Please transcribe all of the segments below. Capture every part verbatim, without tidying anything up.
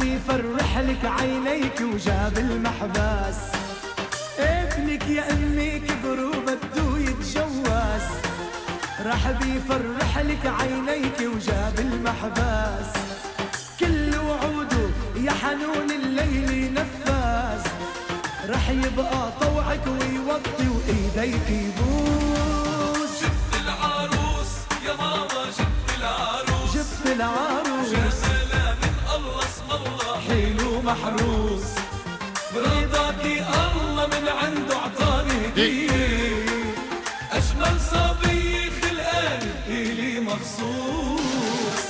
يفرح لك عينيك وجاب المحباس. ابنك يا أمي كبر وبدو يتجوز، راح بيفرح لك عينيك وجاب المحباس. كل وعوده يا حنون الليل نفاس، راح يبقى طوعك ويوطي وإيديك يبوس. جبت العروس يا ماما، جبت العروس. جبت العروس. جمالها من الله اسم الله، حلو محروس. برضاكي الله من عنده عطاني هدية. أجمل صبي خلقان إلي مخصوص.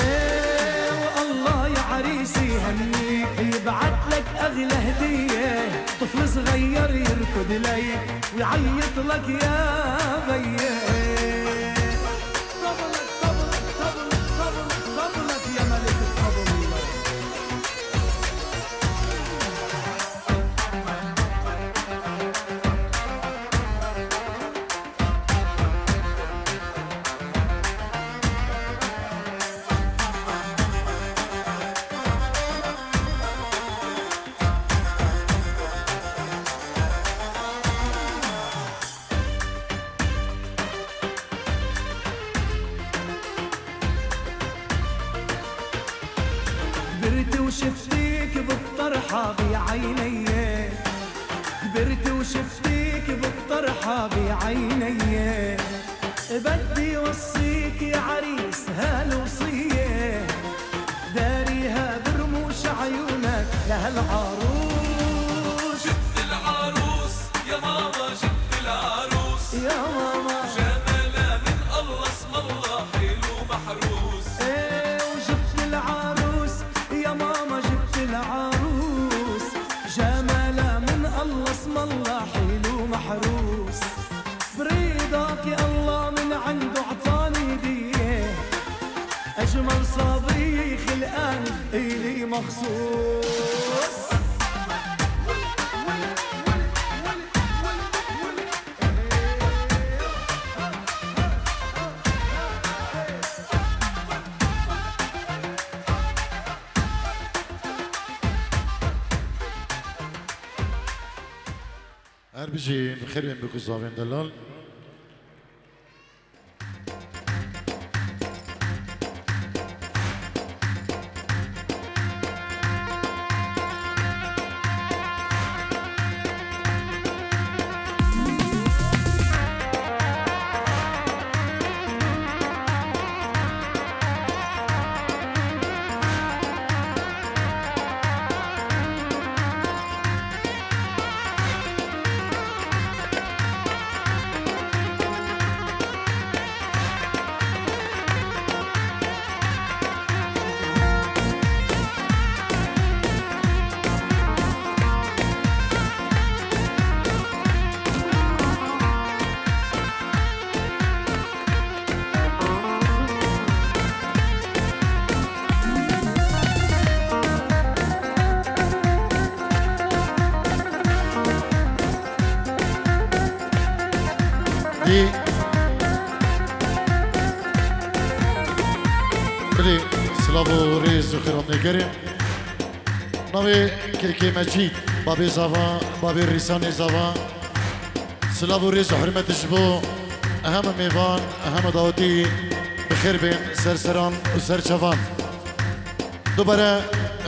إيه والله يا عريس يهنيك، يبعت لك أغلى هدية، طفل صغير يركض ليك ويعيط لك يا بيي. طبلك، طبلك، طبلك، طبلك، طبلك يا ملك الطبل. كبرت وشفتيك بالطرحة بعيني، كبرت وشفتيك بالطرحة بعيني. بدي وصيك يا عريس هالوصية، داريها برموش عيونك لهالعروس. جبت العروس يا ماما، جبت العروس. يا ماما. جمالها من الله اسم الله، حلو محروس. إيه، وجبت العروس يا ماما، جبت العروس. جمالها من الله اسم الله، حلو محروس. برضاك الله من عنده عطاني هدية، أجمل صبي خلقان إلي مخصوص. Her bijî, bi xêr bên, bi ku zavên delal. Dî. Bilî, silav û rêz û xêr hatine gerê. Navê Kekê Mecîd, babê Zava, babê Rîsanê Zava. Silav û rêz û hurmet ji bo heme mêvan, heme dawetî, bi xêr bên ser seran û ser çavan. Dubare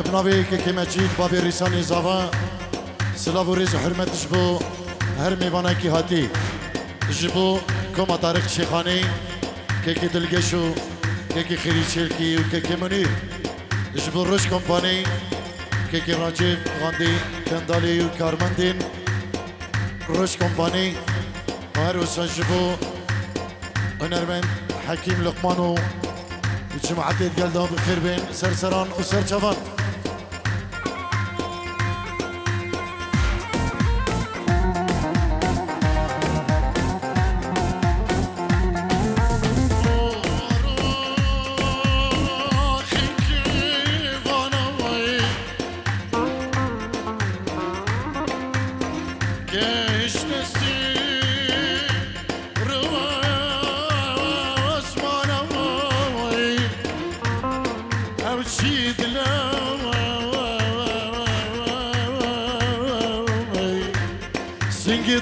bi navê Kekê Mecîd, babê Rîsanê Zava, silav û rêz û hurmet ji bo her mêvanekî hatî. Ji bo Koma Tariq Şêxanî, Kekê Dilgeş û Kekê Xêrî Çêlkî û Kekê Munîr. Ji bo Roj Kompanî, Kekê Racîv, Xandî, Kendalî û karmendên Roj Kompanî. Û her wisa ji bo hunermend Hekîm Luqman û cemaetê digel de bi xêr bên ser seran û ser çavan.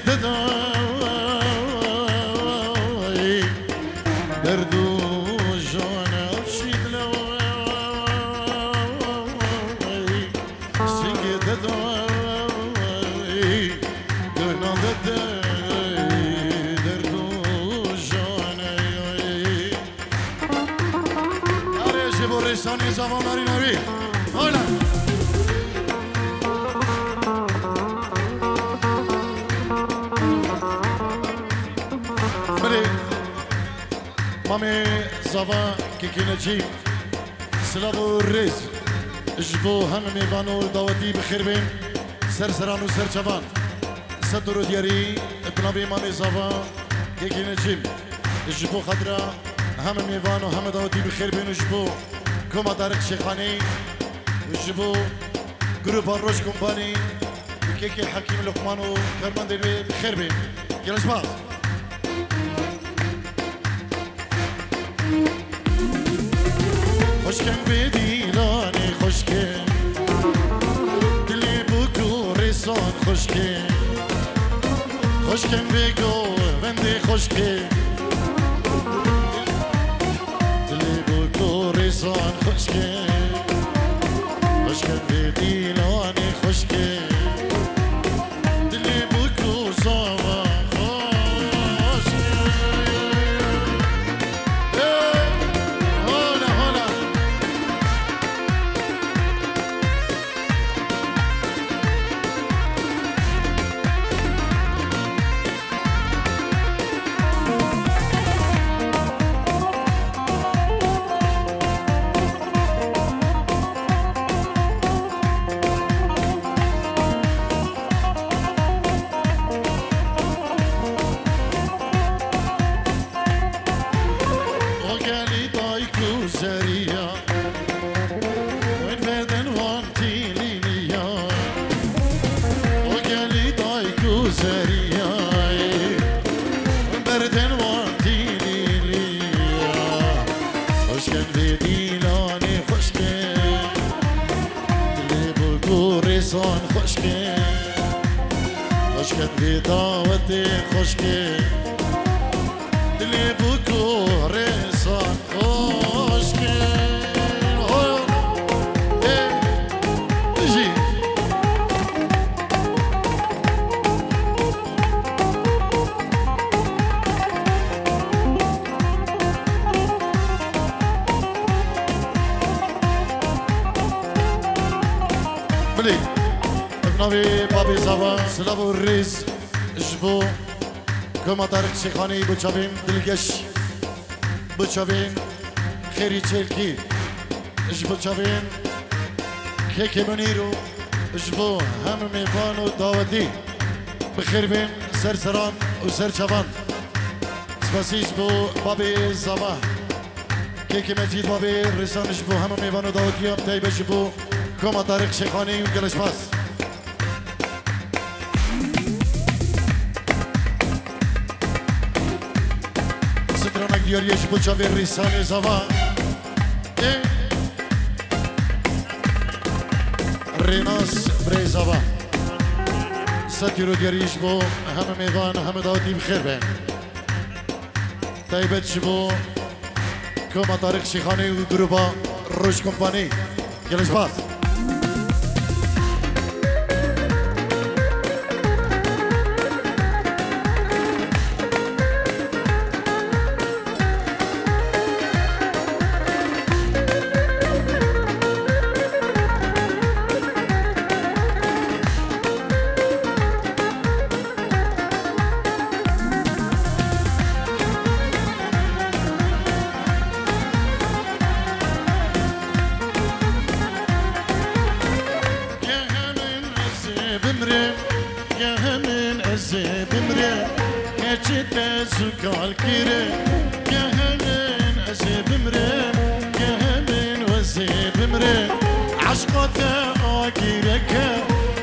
Didayê derd û jane şîdlewê singê didayê duna dide derd û jane. Arê ji bo rêsanê zavan arîna wî. Hala. Belê. Mamê zava kekê Necî. Silav û rêz. Ji bo hemî mêvan û dawetî bi xêr bên. Ser seran û ser çavan. Setor û diyarî bi navê Mamê Zava Kekê Necîm. Ji bo xatira hemî mêvan û hemî dawetî bi xêr bên û ji bo Koma Tariq Şêxanî û ji bo Grupa Roj Kompanî û Kekê Hekîm Luqman û karmendên wê bi xêr bên. Gelek spas. Xweşken vê dîlanê xweşke, dilê bûk û rêsan xweşke. Xweşken vê govendê xweşke, dilê bûk û rêsan xweşke. Xweşken vê dîlanê xweşke. Dilê bûk û zava xweş. Ê, hala, hala. O gelî dayik û zeriya, wên vedin wan tîlîlî ya. O gelî dayik û zeriyayê, wên berdin wan tîlîlî ya. Xweşken vê dîlanê xweşke. Dilê bûk û rêsan xweşke. Xweşken vê dawetê xweşke. Dilê bûk û rêsan xweşke. Ho, ê, bijî. Bilê, bi navê Babê Zava, silav û rêz ji bo Koma Tariq Şêxanî, bo çavên dilgeş, bo çavên Xêrî Çêlkî, ji bo çavên Kekê Munîr û ji bo hemî mêvan û dawetî bi xêr bên ser seran û ser çavan. Spasî ji bo Babê Zava. Kekê Mecîd Babê, rêsan ji bo hemû mêvan û dawetiyan, taybet ji bo Koma Tariq Şêxanî û gelek spas. Stranek diyariye ji bo çavê rêsanê Zava. Ê, Rênas Birê Zava. Sed euro diyarî ji bo hemû mêvan, hemû dawetî bi xêr be. Taybet ji bo Koma Tariq Şêxanî û gruba Roj Kompanî. Gelek spas. Gehemin ez ê bimrim, gehemin ez ê bimrim, keçi te zû kal kire. Gehemin ez ê bimrim, gehemin ez ê bimrim, eşqa te agireke,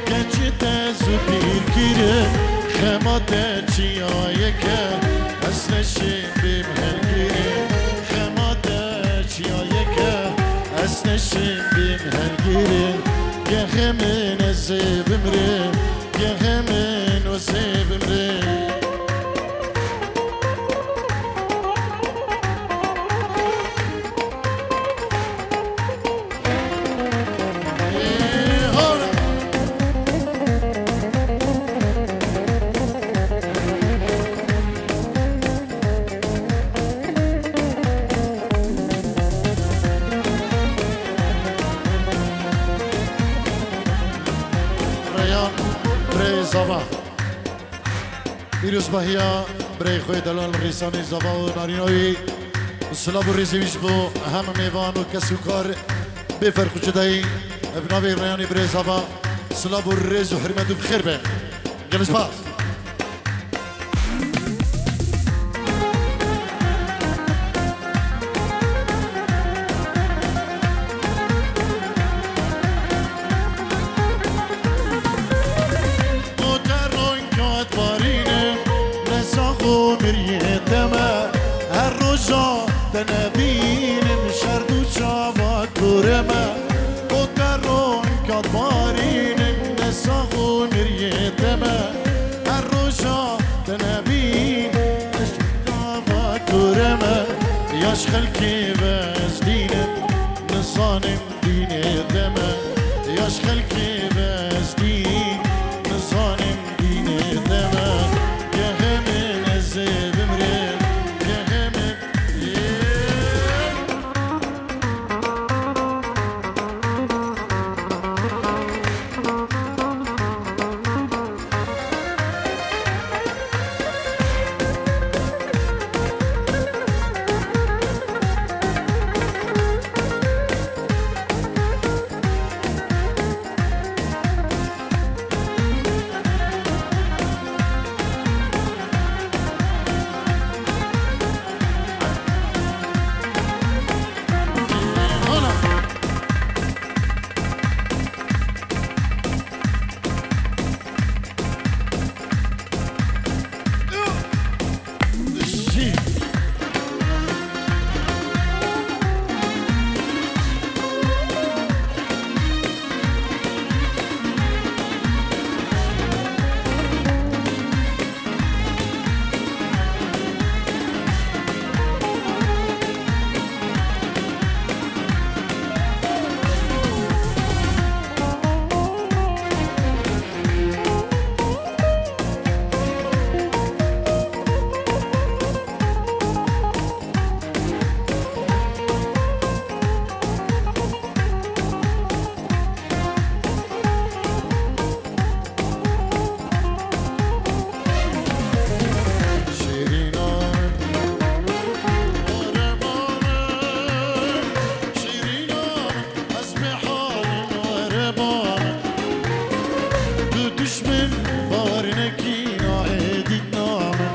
keçi te zû pîr kire, xema te çiyayeke, ez neşim bêm helgirê, xema te çiyayeke, ez neşim bêm helgirê, gehemin ez ê bimrim, gehemin Sê bimrê. Ê, hora. Reyhan Birê Zava. Pîrozbahiya birê xwe delal Rîsanê Zava û narîna wî. Silav û rêzê wî ji bo hemî mêvan û kes û kar bê ferq û cudayî. Bi navê Reyhanê Birê Zava silav û rêz û hurmet û bi xêr be. Gelek spas. Oteron kat barînim, ne sax û miriyê te me. Her roja te nebînim, şerd û çava kure me. Oteron kat barînim, ne sax û miriyê te me. Her roja te nebîn, eşq çava kure me. Yaş xelkê bezdînim, nizanim dînê te me. Yaş xelkê bezdîn, nizanim dînê te me. Gehê min ez ê bimrêm, gehê min. Şîrîna, were bana, Şîrîna, ez bê halim were bana. Tu dişmin bawer nekî, nahê dîtna min.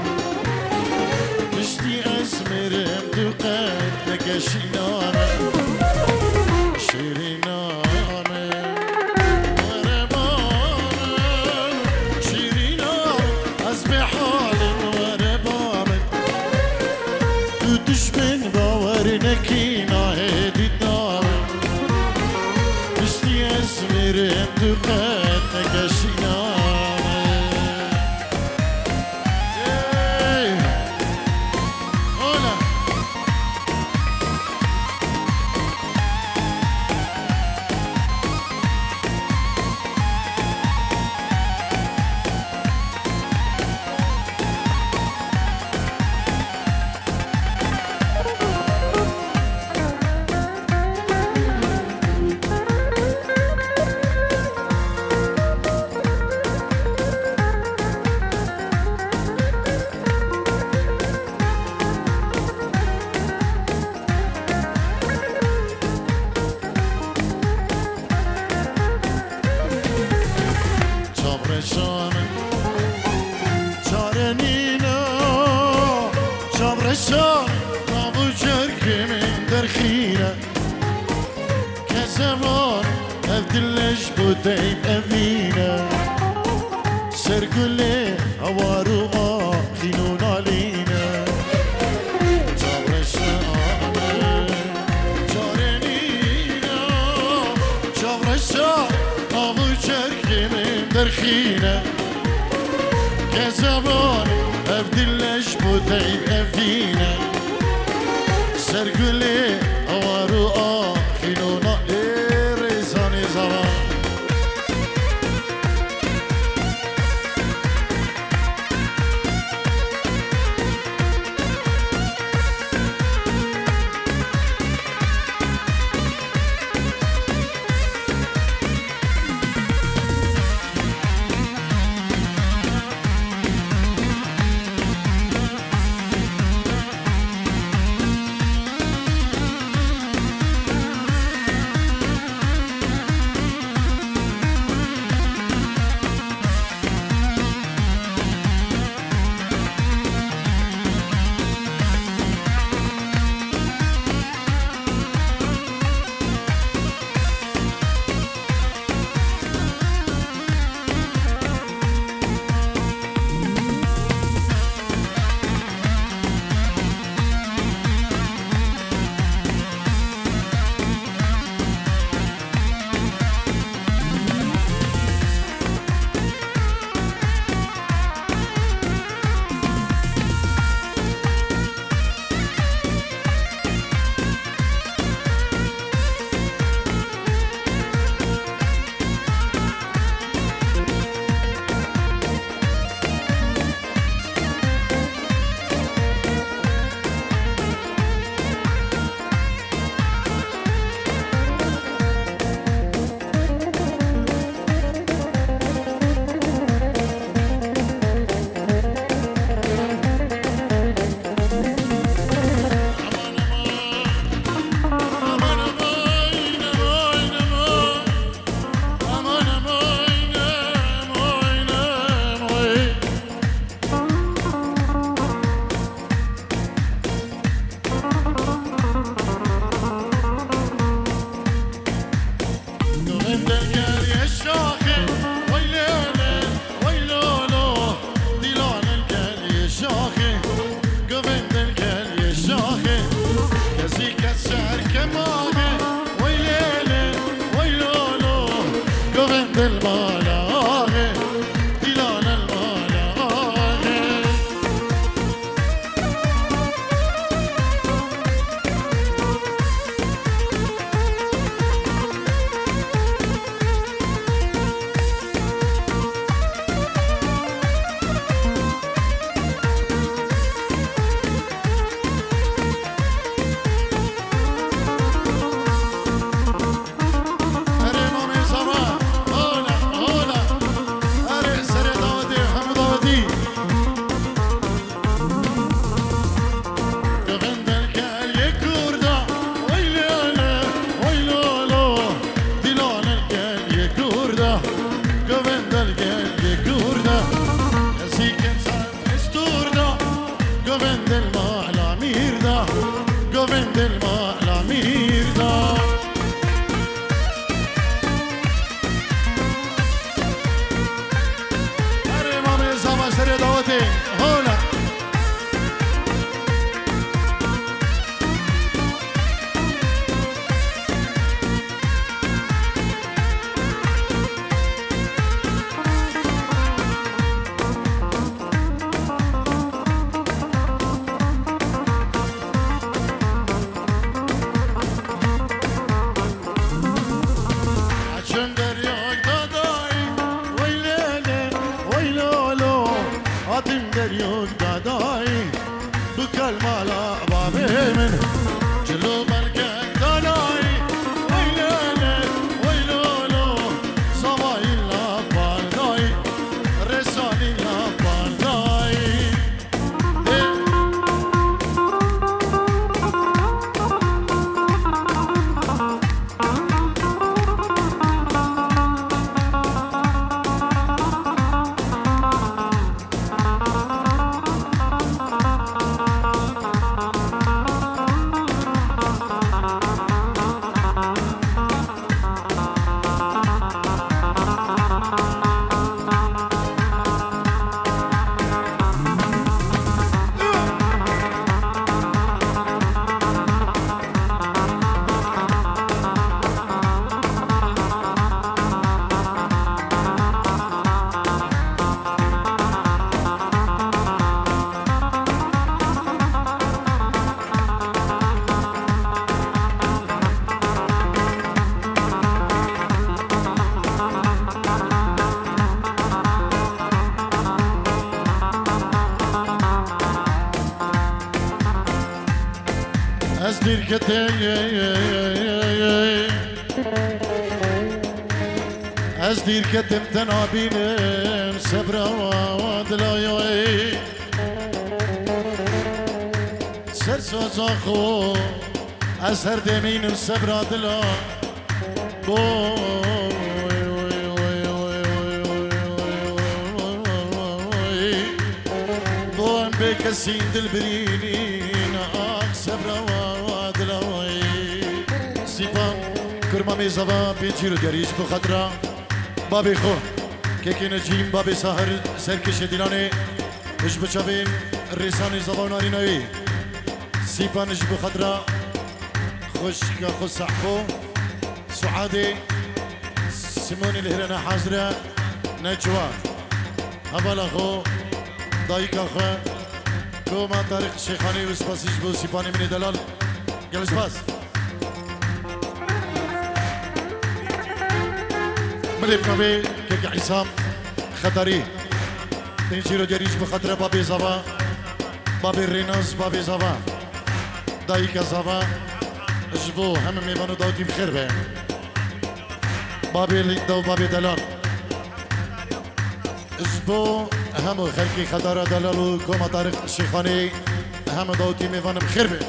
Piştî ez mirim, tu qet nekeşîna min. Şîrîna min, were bana, Şîrîna, ez bê halim were bana. Tu dişmin bawer nekî, nahê dîtna min. Piştî ez mirim, tu qet nekeşîna min. Ey! Ola! Çavreşan çare nîne, çavreşan nav û çerkê min derxîne. Kezevan ev dil ji bo deyb evîne. Ser gulê hewar û axîn û nalîne. Çavreşan çare nîne, çavreşan nav û çerkê min derxîne. Kezeban, ev dil leş bu dey evine. Sergülê awar û axînona ê rêzanê zaman. Govend el gel ye şaxê, wey lê lê, wey lo lo. Dîlan el gel ye şaxê, govend el gel ye şaxê. Kesî kes ser kemaxê, wey lê lê, wey lo lo. Govend el bala axê, dîlan el bala axê. Erê mamê Zara, hola, hola. Erê serê dawetê, hemû dawetî. Govend el gel ye Kurda, oy lê lê, oy lo lo. Dîlan el gel ye Kurda, govend el gel ye Kurda. Kesî kes ser Esturda, govend el mala mîrda, govend el mala mîrda. Erê mamê Zava serê dawetê, hola. Açın derya dadayî, wey lê lê, wey lo lo. Hatim derya dadayî, bi kelmala babê min. Cilo belkek dalayî, wey lê lê, wey lo lo. Savayî la bardayî, resanî la bardayî. Ez dîr ketim. Ez dîr ketim te nabînim sebra dilayê. Ser soza xwe ez her demînim sebra dila. Bo em bêkesîn dilbirînîn, ax sebra wa dilawayî. Sîpan kurma mêzava pêncî ro diyarî ji bo xatira babê xwe, kekê Necîm, babê Sahir, serkêşê Dîlanê, ji bo çavên rêsanê zava û narîna wî. Sîpan ji bo xatira xwişka xwe Sehbo, Suadê, Simonê li hêre ne hazir e, ne ciwan. Hevala xwe, dayika xwe, koma Tarîq Şêxanî û spasî ji bo Sîpanê min ê delal. Gelek spas. Min ê bi navê keke Îsam Xetarî. Pêncî ro diyarî ji bo xatira babê zava, babê Rênas, babê zava, dayika zava, ji bo hemî mêvan û dawetî bi xêr be. Babê Lîda û babê Delal. Ji bo hemû xelkê Xetara Delal û koma Tarîq Şêxanê, hemû dawetî mêvan bi xêr be.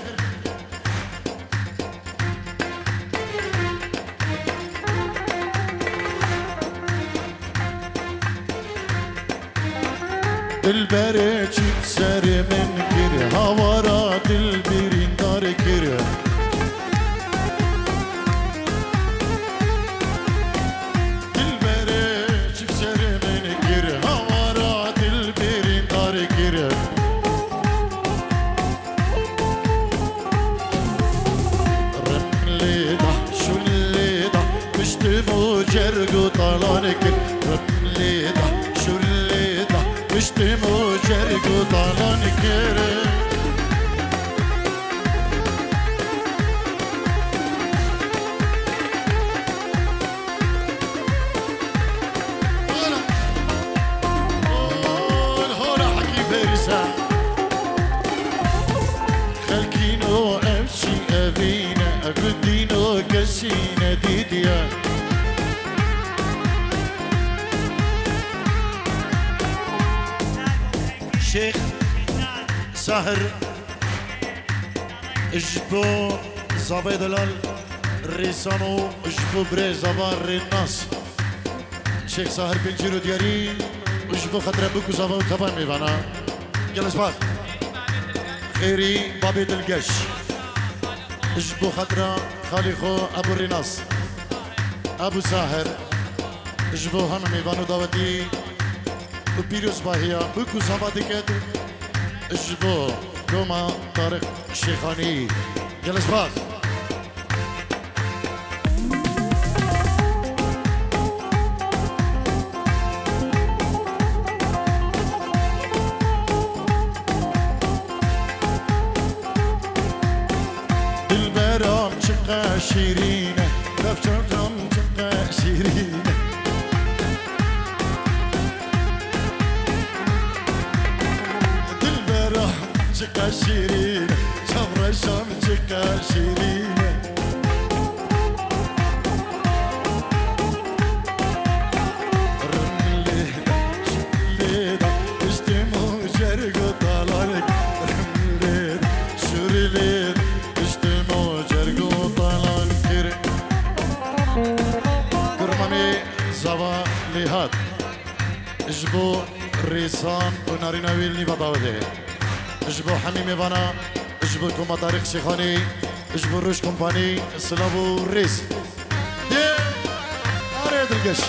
Dilberê çî bi serê min kir, hawara dilbirîn dar kir. Dilberê çî bi serê min kir, hawara dilbirîn dar kir. Rim lê da, şûr lê da, piştim û cerg û talan kir. Rim lê da, şûr lê da, piştim û cerg û talan kir. Hol, hol, hekî Fêrîsa. Xelkîno ev çi evîne, ev dîno kesî nedîtiye. Şêx Sahir ji bo zavê delal Rêsano, ji bo birê zava Rênas. Şêx Sahir Pêncîro diyarî û ji bo xetira bûk û zava û tevayê mêvana. Gelek spas. Xêrî babê dilgeş. Ji bo xetira xalê xwe Ebû Rênas. Ebû Sahir. Ji bo hemî mêvan û dawetî û pîrozbahiya bûk û zava diket. Ji bo koma Tarîq Şêxanî. Gelek spas. Dilberam çiqe şîrîn e, revçaram çiqe şîrîn e. Dilberam çiqe şîrîn e, çavreşam çiqe şîrîn e. Rimlê da, şurlê da, piştê mo cerg û talan kir. Rimlê da, şurlê da, piştê mo cerg û talan kir. Kurmanê zava lê hat. Ji bo rêsan û narîna wî li nîva dawetê. Ji bo hemî mêvana, ji bo koma Tarîq Şêxanî, ji bo Roj Kompanî, silav û rêz. Dê, arê dilgeş.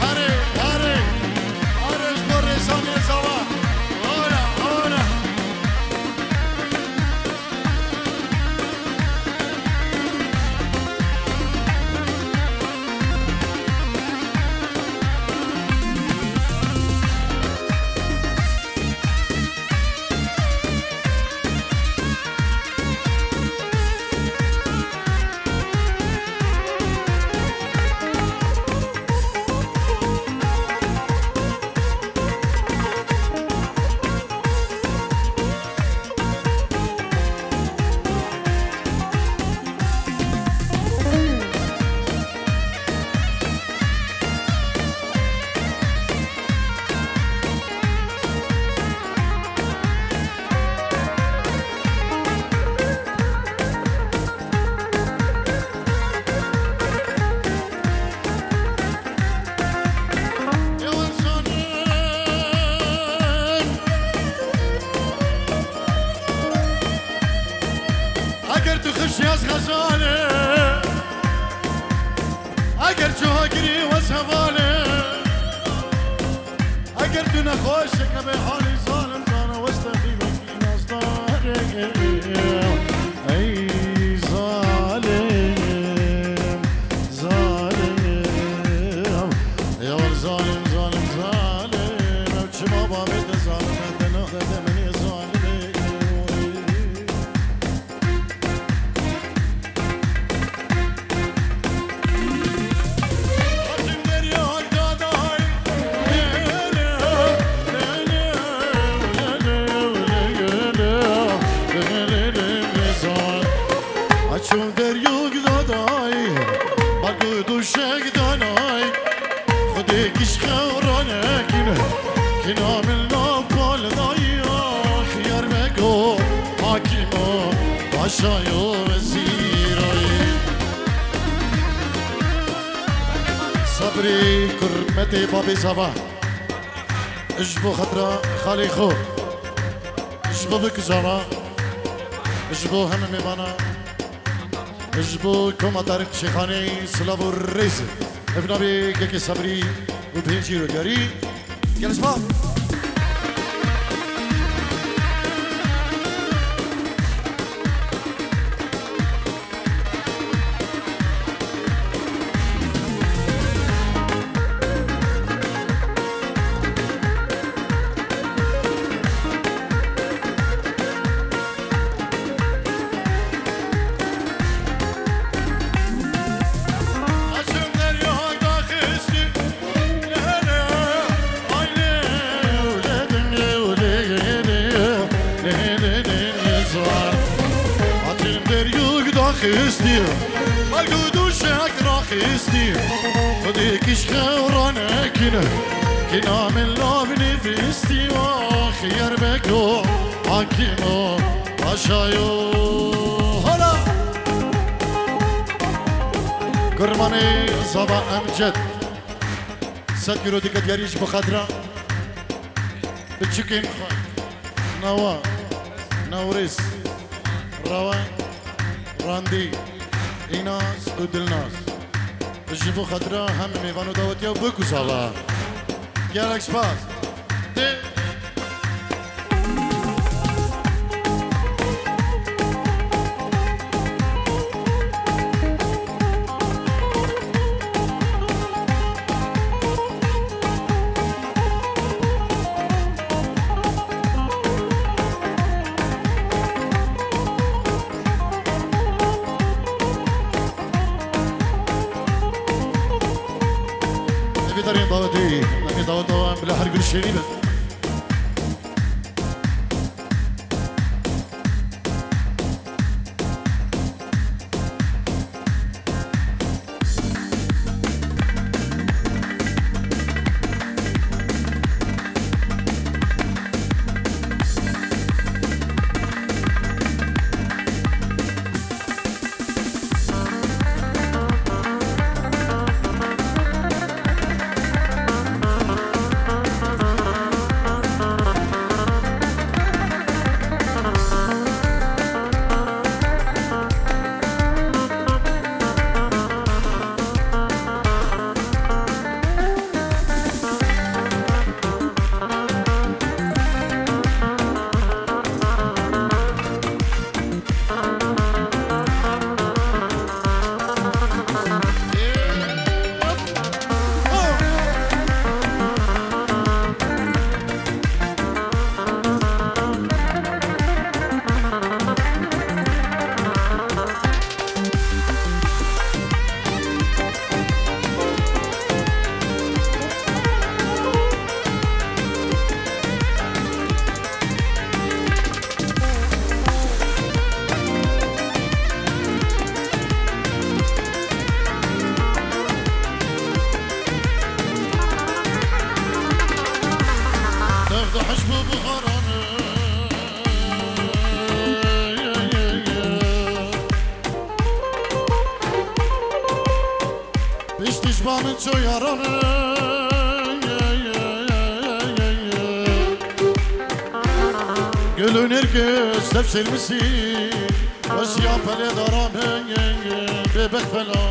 Herê, herê, herê ji bo rêsanê zava. Girî wes hevalê. Eger tu nexweşeke bê halî zalim zana weste xîvekî nasdarê. Ey zalim, zalim. Ya zalim, zalim, zalim. Ew çima babê te zalim e, te naxete min ê zalimê. Açım derya gidadayım, bak duşa gidanay. Xwedê kişxe û ranekîne, kîna min nav pal daye, Xiyarbeko, hakîmo, paşayo, wezîrayê. Sabrî kurmetê babê zava. Ji bo xatira xalê xwe. Ji bo vê kizana. Ji bo heme mêvana. Ji bo koma Tarîq Şêxanê silav û rêz. Ev navê Gekê Sabrî û pêncî rojarî. Gel ji bo. Hatim deryûk daxistî, bal ku dûşek raxistî, xwedê kîş xewra nekîne, kîna min lav nivîstî, wa Xiyarbeko, hakîmo, paşayo. Hala! Kurmanê Zava Emcet. Sed euro dike diyarî ji bo xatira biçûkên xwe. Nawa, Newrêz, Rewe, Randî, Înas û Dilnaz. Ji bo xatira hemî mêvan û dawetiya bûk û sava. Gelek spas. Dê. Evî darên dawetê, evî daweta wan bila her gul şêrî be. Dexde hej bi bixaran. Piştî ji ba min ço yaran. Gul û nêrgiz dev şêrmisî, weşiya pelê daran bêbexfela.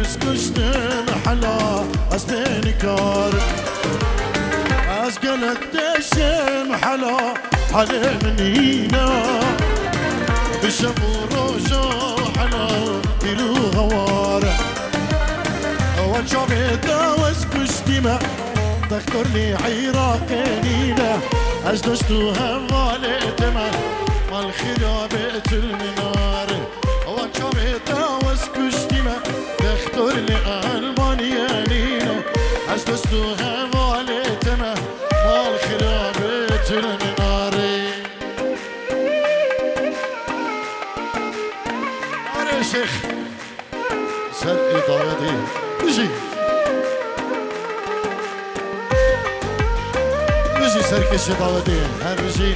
Kuştim hela ez bê nikar. Ez gelek deşim hela halê min nîne. Bi şev û roja hela pîr û hewar. Ewa çavê te ez kuştî me. Dextor lê Iraqê nîne. Ez dost û hevalê te me. Mal xirabê til minare. Ewa çavê te ez kuştî me. Dextor li Elmaniye nîne. Ez dost û hevalê te me. Mal xirabê tu li min arê. Arê Şêx. Ser ê dawetê. Bijî. Bijî serkêşê dawetê. Her bijî.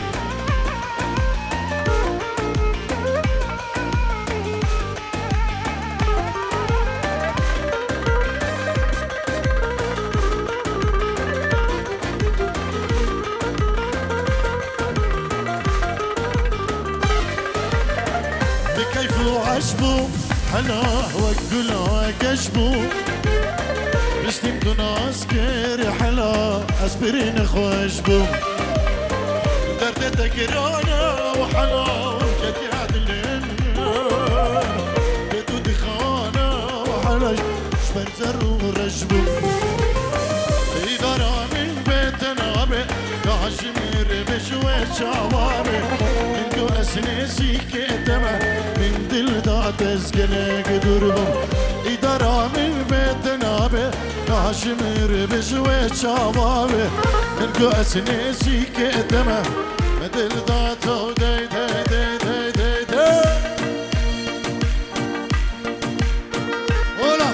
Bi keyf û eş bû, hela wek gula geş bû. Piştî min tu nas kir, hela ez birî nexweş bûm. Derdê te giran e û hela ketiye dilê min. Bê tu dixane û hela ji ber zer û reş bûm. Îdara min bê te nabe, ka ji min re bi ji we çawa be. Min got ez nêzîkê te me, min dil da te ez gelek dûr bûm. Îdara min bê te nabe, ka ji min re bi ji we çawa be. Min got ez nêzîkê te me, min dil da te dey dey dey dey dey dey. Ola.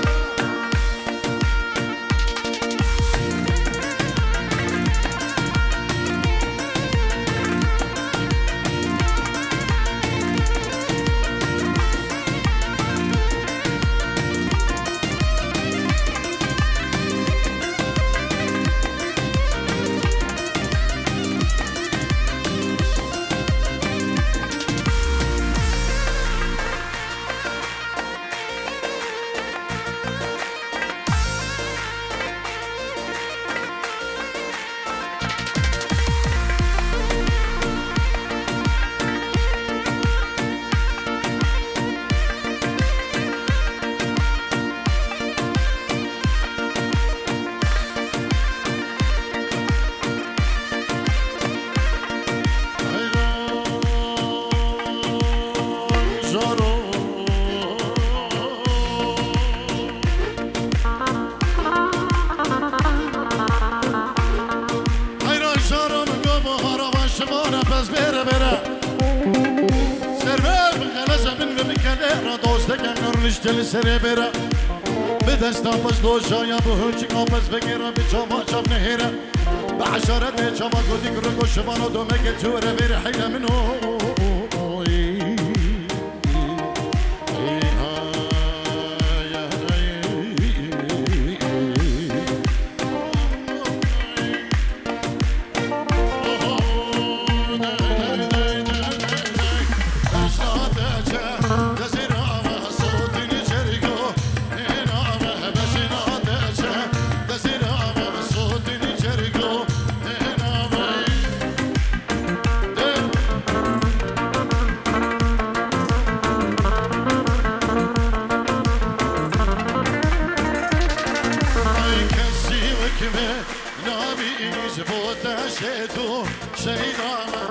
Heyran jaro min go bahara van şivana pez bêre bêre. Server bi xelese min ve bi kele ra dosteke min rişte li serê bêre. Bi desta pez dojaya bi hurçika pez vegêra bi çava çav nehêre. Bi eşaretê çava godik ringo şivano domeke tu re vêre heyle min o. Ay kesî wek me nabînî ji bo te şêt û şeyda me.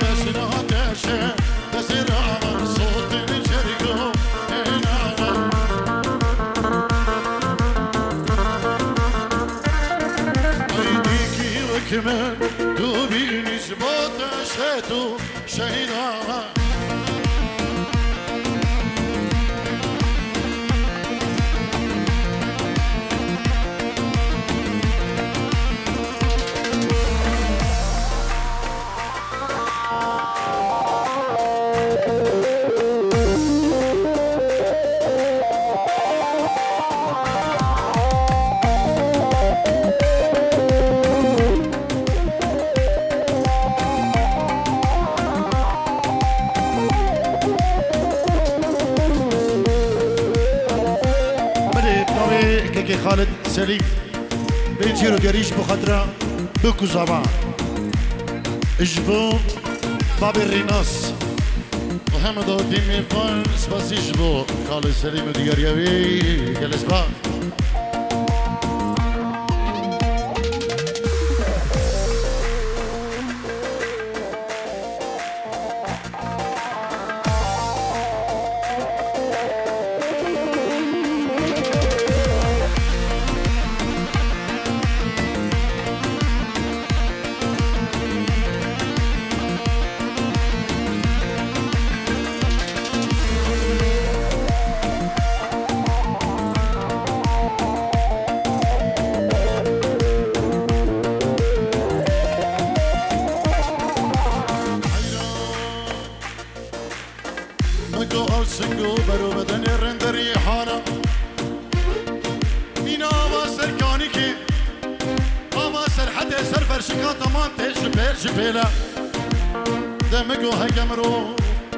Beşna te şe, te zira me, sotin çergo êna me. Ay dîkî wek me, tu bînî ji bo te şêt û Şeyda. Kê Xalid Selîm, bê çîrokgerî ji bo xatira Bikû Zava. Ji bo babê Rînas. Hemda tîmê van spasî ji bo Xalid Selîm û diyariya wê. Gelê spas. Min got ew singo bero bedenê rênderî hana. Mîna ava ser kanîkê, ava serhedê ser ferşika teman tê ji pêl ji pêle. De min got heke mirov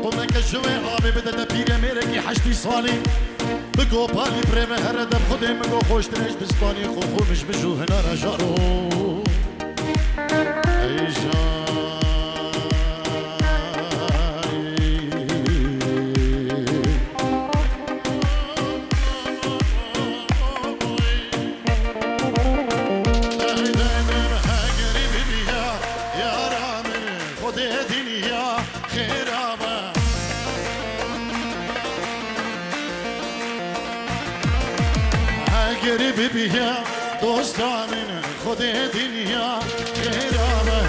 qumeke ji wê avê bide de pîrê mêrekî heştî salî. Min got palî bi rê me here de bi Xwedê min got xweştir e ji bistanî xwe xwe mij mij û hinara jaro. Eger bibiya dosta min, Xwedê dinya xêra be.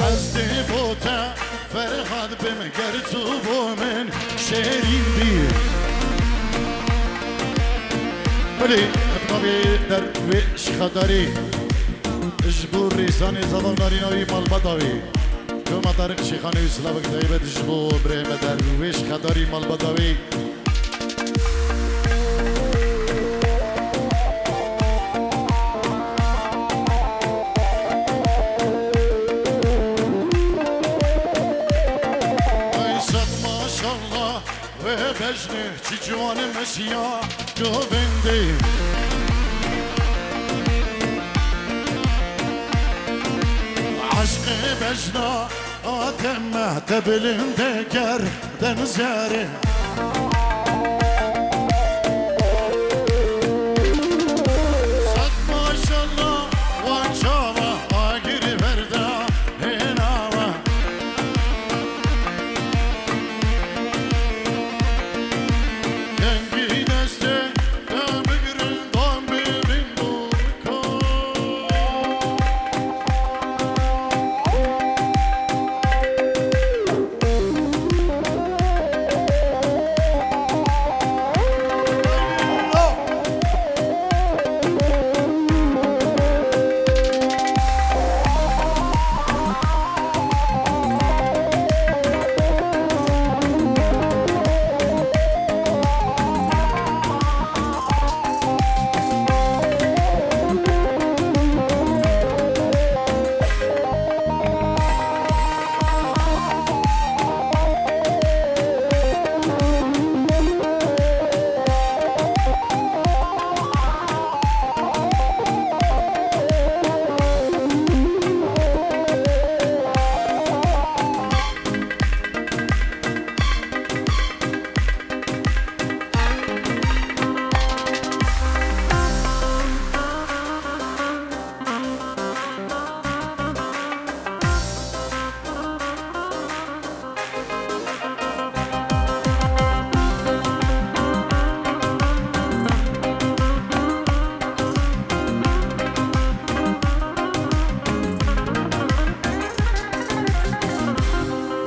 Ez dê bo te Ferhad bim, ger tu bo min şêrîn bî. Belê, bi navê Derwêş Xedarî ji bo rêzanê zava û narîna wî malbata wî. Koma Tarîk Şêxanê wî silavek taybet ji bo birê me Derwêş Xedarî malbata wî. Ay sed maşallah. Wê bejnê çi ciwanê meşiya govendê. Eşqê bejna Adem mehte bilinde ger denizerê. Sed maşallah wan çava agirî verda hêna we. Dengî destê te bigirin, dan bibin dorka.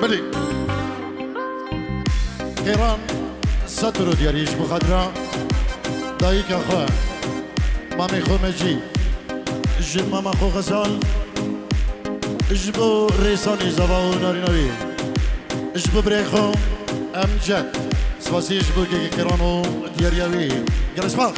Belê. Qêran sed euro diyarî ji bo xatira dayika xwe, mamê xwe Mecî, ji mama xwe Xezal, ji bo rêsanî zava û narîna wî, ji bo birê xwe Emcet, spasî ji bo kekê Qêran û diyariya wî. Gelek spas.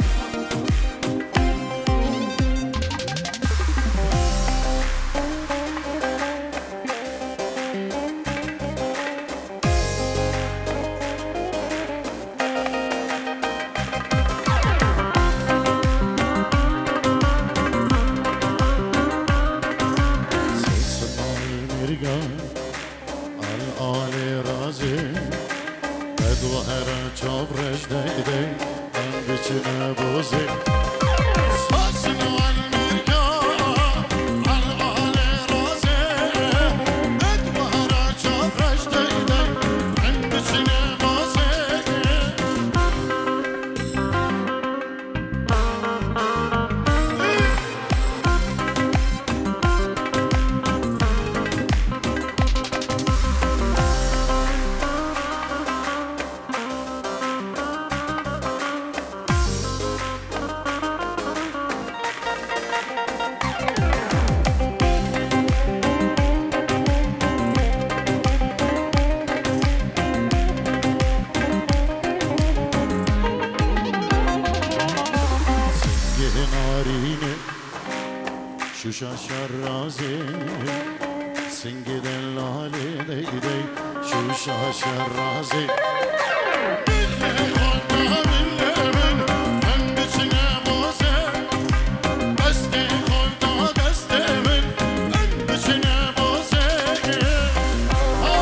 Al alê razê, bedwahera çav reş dey dey, em biçine bozê. Sasin wan mirga, al alê razê, bedwahera çav reş dey dey, em biçine bozê. Singê narînê, şûşa şerazê. Singê delalê dey dey, şûşa şerazê. Bile xwe da bile min, em biçine bozê. Destê xwe da destê min, em biçine bozê. Ha!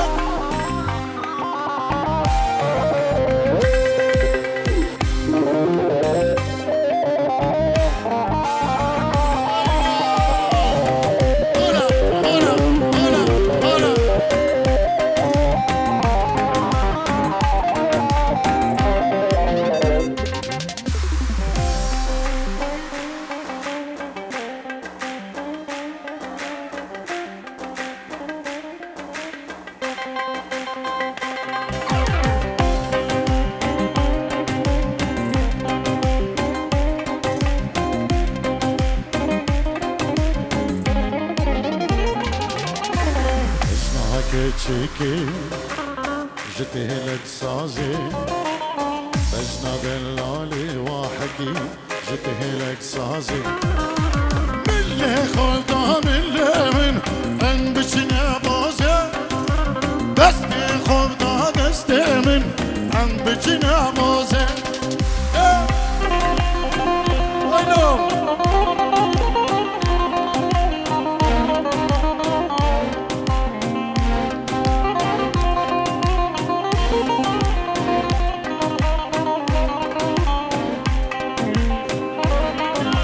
Ji niha keçikê, ji têlek sazê, bejna delalê wa hekî. Ji têlek sazê. Milê xwe da milê min, em biçine bozê. Destê xwe da destê min, em biçine bozê. Eh! Wayno!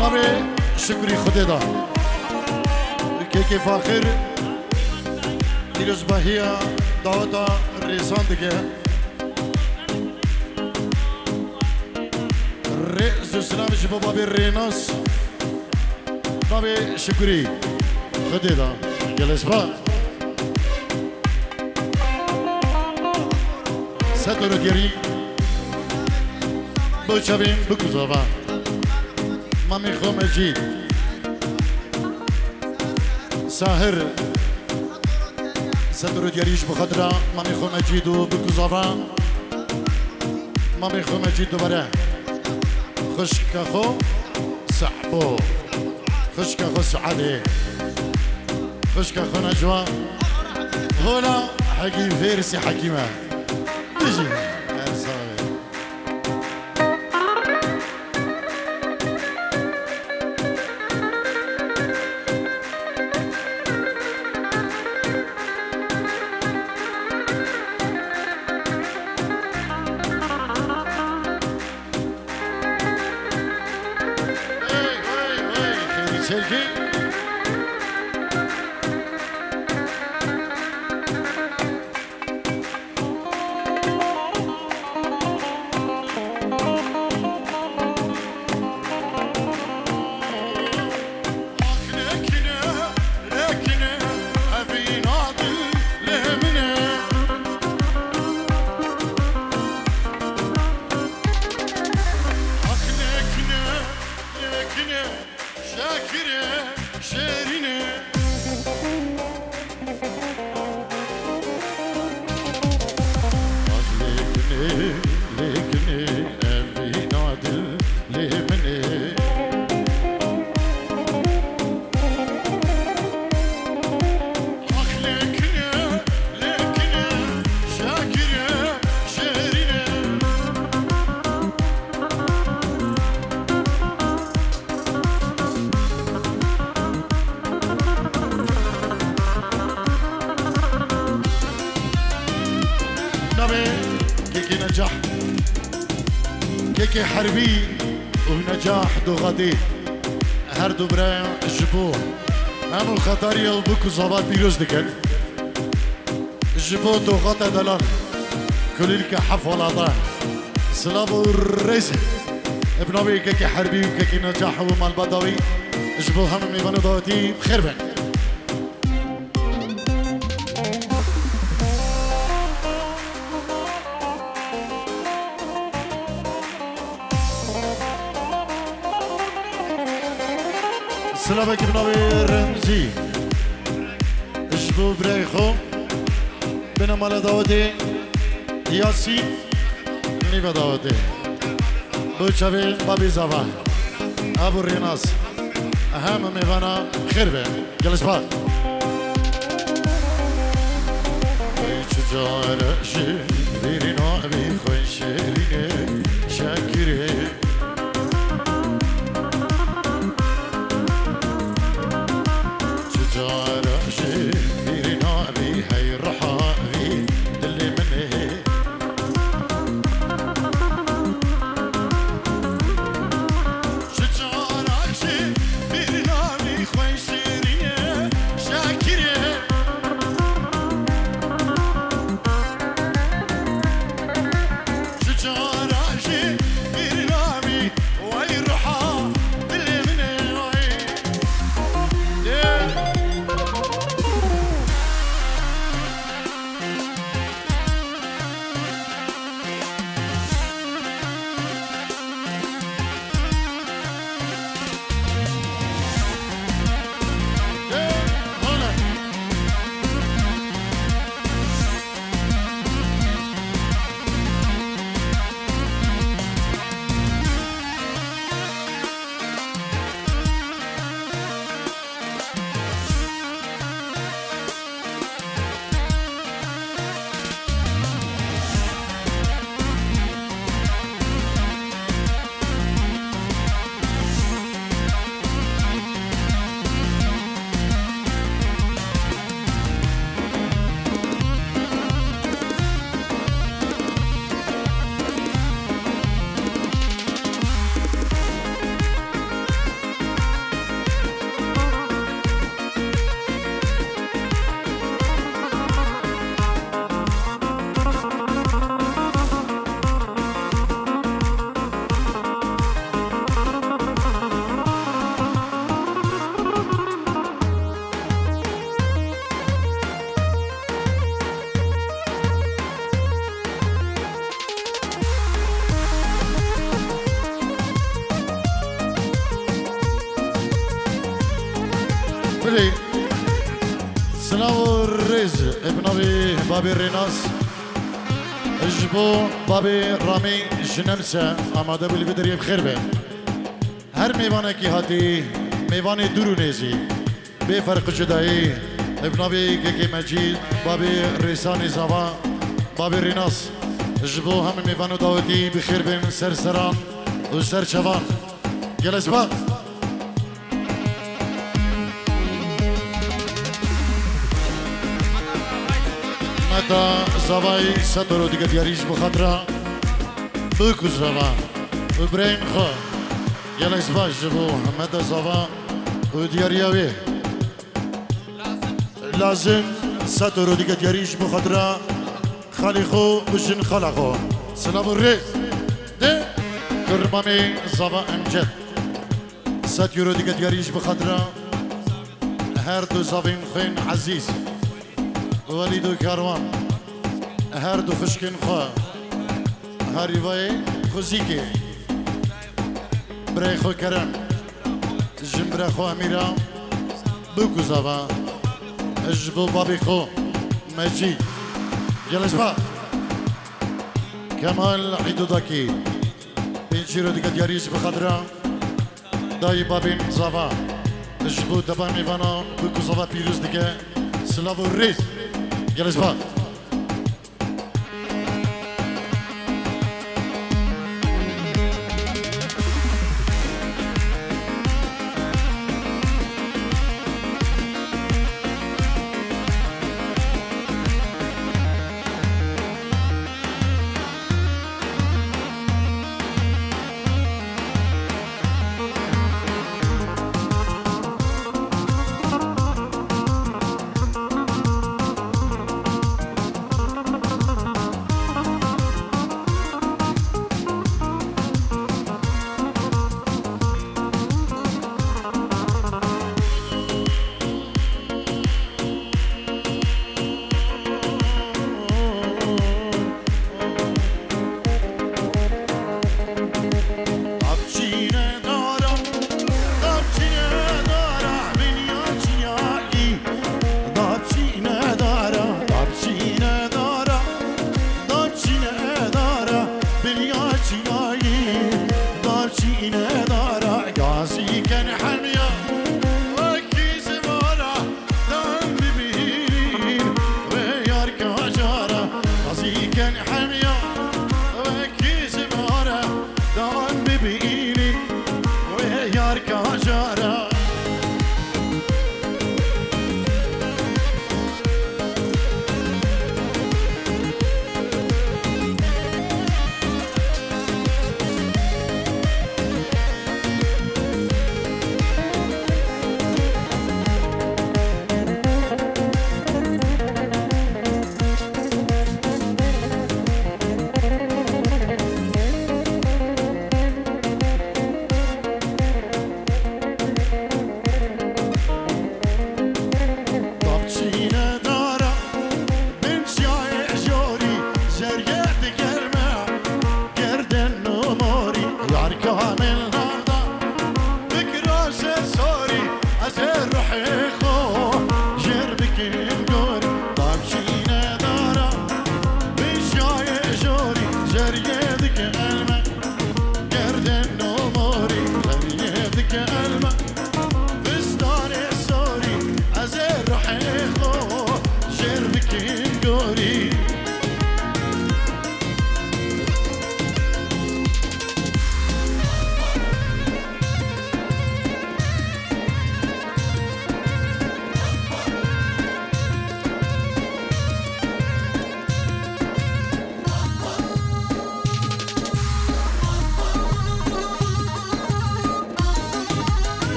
Navê şukrî Xwedê da. Kekê Faxir pîrozbahiya daweta rêzan dike. Rêz û silam ji bo babê Rênas. Navê şukrî Xwedê da. Gelespa. Setoro gerî. Bo çavên bikuzava. Mamê xwe Mecîd. Sahir. Setoro gerî ji bi xatira mamê xwe Mecîd û bikuzava. Mamê xwe Mecîd dubare. Xwişka xwe Sehbo. Xwişka xwe Seadê. Xwişka xwe Necwa. Hola Hekîm Fêrisî Hekîme. Bijî. Her sax be. Hey, hey, hey, xêrî çêkî. Kekê Necah, Kekê Herbî û Necah Doxatî, her du bire ji bo hemû Xetarî û bûk û zava pîroz dikin. Ji bo Doxata Delan, kulîlke heft welata, silav û rêz. Bi navê Kekê Herbî û Kekê Necah û malbata wî, ji bo hemû mêvan û dawetî bi xêr bin. Silavekî bi navê Remzî ji bo birayê xwe, bêne mala dawetê Yasîn, nîve dawetê. Bo çavê babê zava. Abo Rênas. Hemû mêvana xêr be. Gelişbar. Ey çi cara ji bîrî navî xwe şêrînê Şekirê. Çi cara ji bîrî navî hey ruha vî dilê min ê. Çi cara ji bîr navî xwe şêrînê Şakirê. Çi cara ji bîr navî wey ruha dilê min ê wey. Bilê, silav û rêz, e, bi navê babê Rênas, ji bo babê Ramî ji Nemse amade bû, li vê deriyê bi xêr be. Her mêvanekî hatî, mêvanê dûr û nêzî. Bê ferq û cudayî, bi navê Kekê Mecîd, babê Rêsanê Zava, babê Rênas, ji bo hemî mêvan û dawetî bi xêr bên ser seran û ser çavan. Gelespa. Meta Zavayî sed euro dike diyarî ji bo xatira bûk û zava û birayên xwe. Gelespa ji bo Meta Zava û diyariya wê. Lazim sed euro dike diyarî ji bo xatira xalê xwe û jin xala xwe. Silav û rêz. De Kurmamê Zava Emcet. Sed euro dike diyarî ji bo xatira her du zavên xwên ezîz. Welîd û Karwan. Her du xwişkên xwe. Herîvayê Xuzîkê. Birayê xwe Kerem. Jin bira xwe Emîra. Bûk û zava. Ji bo babê xwe Mecîd. Gelespa. Kemal Îdodakî. Pênc euro dike diyarî ji bo xatira dayî babên zava. Ji bo deba mêvana bûk û zava pîroz dike. Silav û rêz. Gelespa.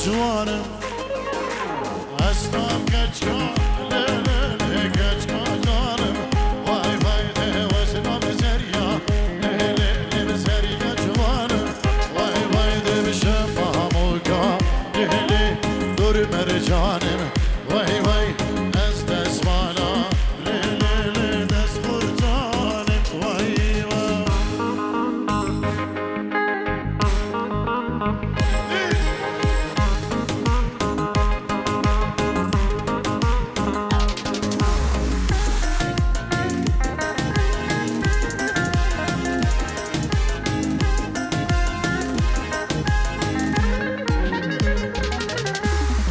Ciwanim, ez nam keçka, lê, lê, lê, keçka canim. Vay, vay, lê, ez nam zerya, lê, lê, lê, zerya ciwanim. Vay, vay, dê bişim pamuka, lê, lê, dur mercanim. Vay, vay, ez destmala, lê, lê, lê, dest xurtanim. Vay, vay.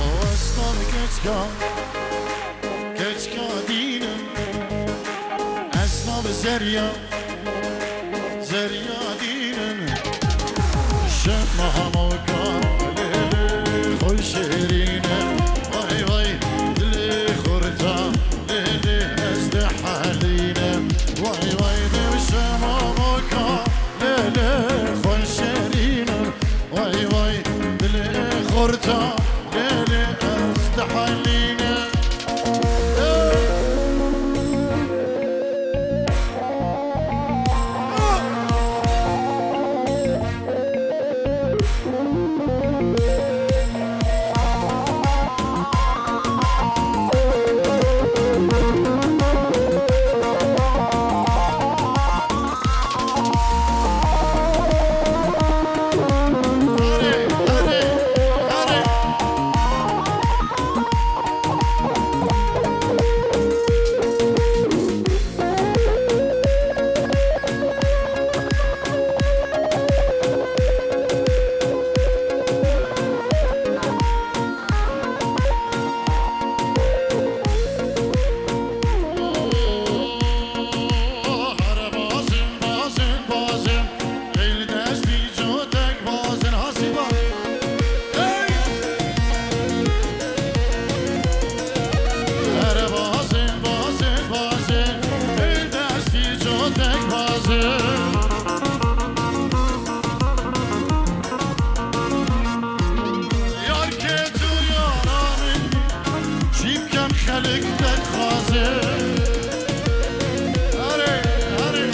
O esnan keçka, keçka dînim, esnan zerya. Zerya dînin, şema hamoka, lê, lê, xwe şêrîne. Vay, vay, dilê xurta, lê, lê, ez dihelîne. Vay, vay, dê şema hamoka, lê, lê, xwe şêrîne. Vay, vay, dilê xurta, lê, lê, ez dihelîne. Hey! Here bazin, bazin, bazin, ê destî cotek bazin. Yar ke tu yara min, çî bikem xelk te dixwazin. Here, here.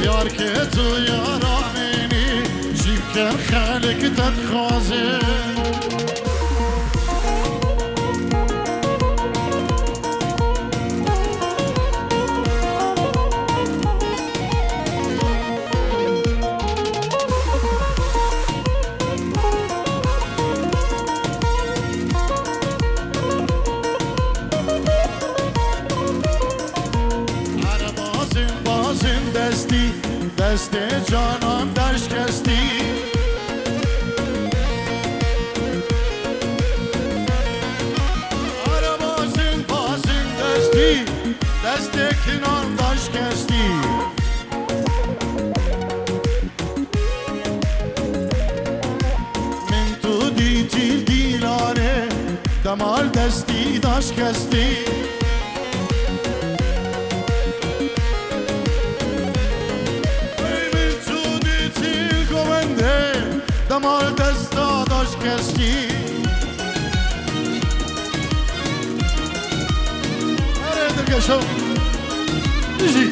Yar ke tu yara min î, çî bikem xelk te dixwazin. Here bazin, bazin destî, destê canan daşkestî. Here bazin, bazin destî, destê kinan daşkestî. Min tu dîtî dîlanê, demal destî daşkestî. Ey min tu dîtî govendê, demal desta daşkestî. Erê dikeşo. Dijî.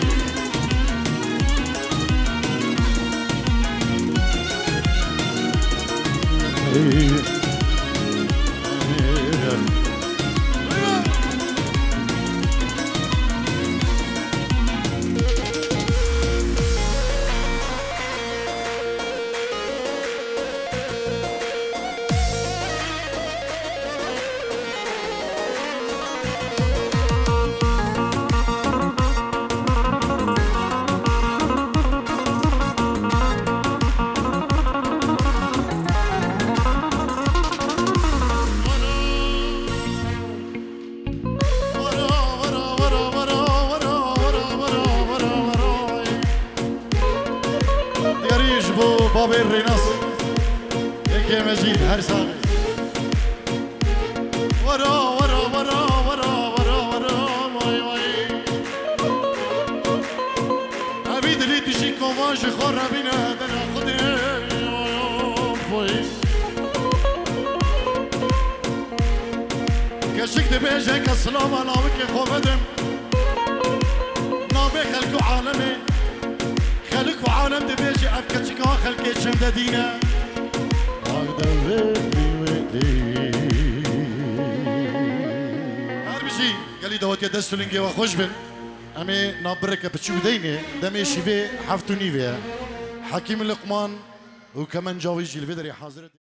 Diyarî ji bo babê Rênas. Yekê Mecîd her sax. Wara, wara, wara, vay, vay. Evî dilî dijî kovan ji xwe re bîne dera Xwedê. Vay. Şik dibêje ke silava lawikê xwe vedim. Navê xelk û alemê. Xelk û alem dibêje ev keçika xelkê çende dîne. Her bijî gelî dawetiye dest û lingê we xweş bin. Em ê navbireke piçûk deynê demê şîvê heft û nîvê ye. Hekîm Liqman û kemenca wî jî li vê derê hazir e.